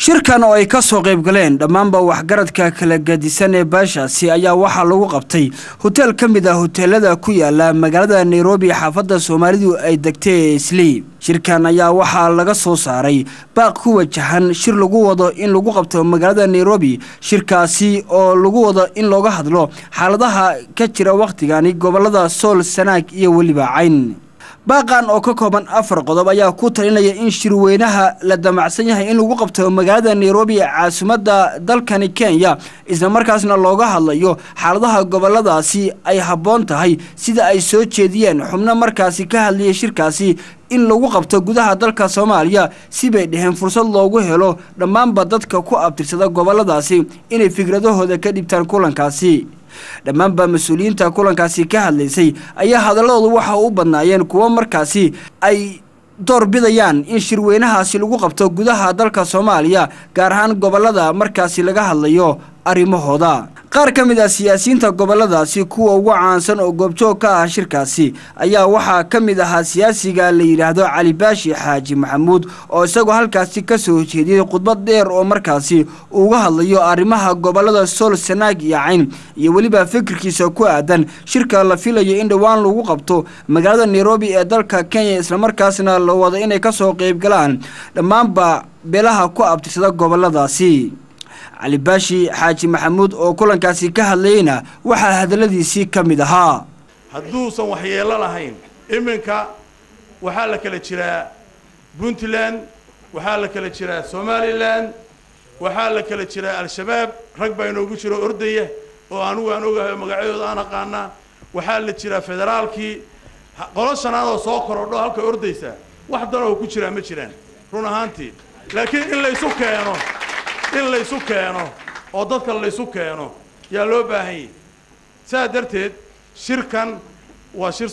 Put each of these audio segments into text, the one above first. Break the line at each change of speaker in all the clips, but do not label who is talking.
Shirkan oo ay ka soo qayb galeen dhammaanba waxgaradka kala gadisan ee beeshaasi ayaa waxaa lagu qabtay hotel ka mid ah hoteelada ku yaala magaalada Nairobi, xaafadda Soomaalidu ay degtay Islii. Shirkan ayaa waxaa laga soo saaray baaq ku wajahan shir lagu wado in lagu qabto magaalada Nairobi, shirkaasi oo lagu wado in looga hadlo xaaladaha ka jira wakhtigani gobolada Sool, Sanaag iyo weliba Cayn. Baaqan oo ka kooban 4 qodob ayaa ku talinaya in shirweynaha la damacsan yahay in lagu qabto magaalada Nairobi ee caasimadda dalkani Kenya, isla markaasna looga hadlayo xaaladaha goboladaasi ay habboon tahay sida ay soo jeediyeen xubno markaasi ka hadlayay shirkaasi in lagu qabto gudaha dalka Soomaaliya, si bay dheheen fursad loogu helo dhammaanba dadka ku abtirsada goboladaasi inay fikradahooda ka dhibtaan kulankaasi. Dhammaanba mas-uuliyiinta kulankaasi ka hadlaysay ayaa hadaladoodu waxa u badnaayeen kuwo markaasi ay door bidayaan in shirweynahaasi lagu qabto gudaha dalka Soomaaliya, gaar ahaan gobolada markaasi laga hadlayo arrimahooda. Qaar ka mid ah siyaasiyiinta goboladaasi kuwa ugu caansan oo goobjoog ka ah shirkaasi ayaa waxaa ka mid ahaa siyaasiga la yidhaahdo Cali Baashi Xaaji Maxamuud, oo isagoo halkaasi ka soo jeediyey khudbad dheer oo markaasi uga hadlayo arrimaha gobolada Sool, Sanaag iyo Cayn, iyo weliba fikirkiisa ku aadan shirka la filayo in dhowaan lagu qabto magaalada Nairobi ee dalka Kenya, islamarkaasna la wado inay ka soo qayb galaan dhammaanba beelaha ku abtirsada goboladaasi. Cali Baashi Xaaji Maxamuud oo kulankaasi ka hadlayna waxaa hadaladiisii ka mid ahaa:
Hadduusan waxyeello lahayn, iminka waxaa la kala jiraa Puntland, waxaa la kala jiraa Somaliland, waxaa la kala jiraa Al-Shabaab, rag baa inoogu jiro ordaya oo anugu aan ogahay magacyadooda aan aqaanaa, waxaa la jiraa federaalkii, qolo shanaad oo soo korodho halka ordaysa, wax dan oo ku jiraa ma jiraan run ahaantii. Laakiin in laysu keeno, in laysu keeno oo dadka laysu keeno yaa loo baahan yahay. Saa darteed shirkan waa shir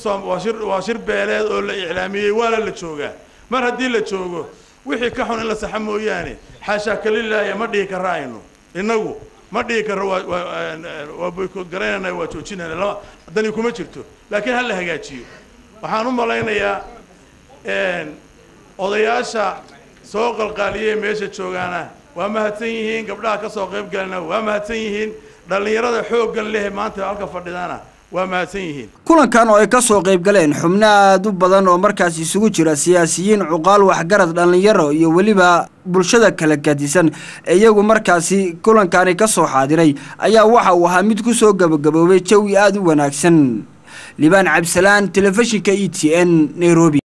waa shir beeleed oo la iclaamiyey, waana la joogaa. Mar haddii la joogo, wixii ka xun in la saxa mooyaane, xaashaa kalilaahi ma dhihi karra aynu innagu ma dhihi karro waa boykood garaynayna, waa joojinayna, lama dani kuma jirto, laakiin ha la hagaajiyo. Waxaan u malaynayaa odayaasha soo qalqaaliyey meesha joogaana waa mahadsan yihiin, gabdhaha ka soo qayb galana waa mahadsan yihiin, dhallinyarada xooggan leh maanta halka fadhidana waa mahadsan yihiin.
Kulankan oo ay ka soo qayb galeen xubno aad u badan oo markaas isugu jira siyaasiyiin, cuqaal, waxgarad, dhallinyaro iyo weliba bulshada kala gadisan ee iyagu markaasi kulankani ka soo xaadiray ayaa waxa uu ahaa mid ku soo gabagaboobay jawi aad u wanaagsan. Libaan Cabdisalaan, telefishinka ETN, Nairobi.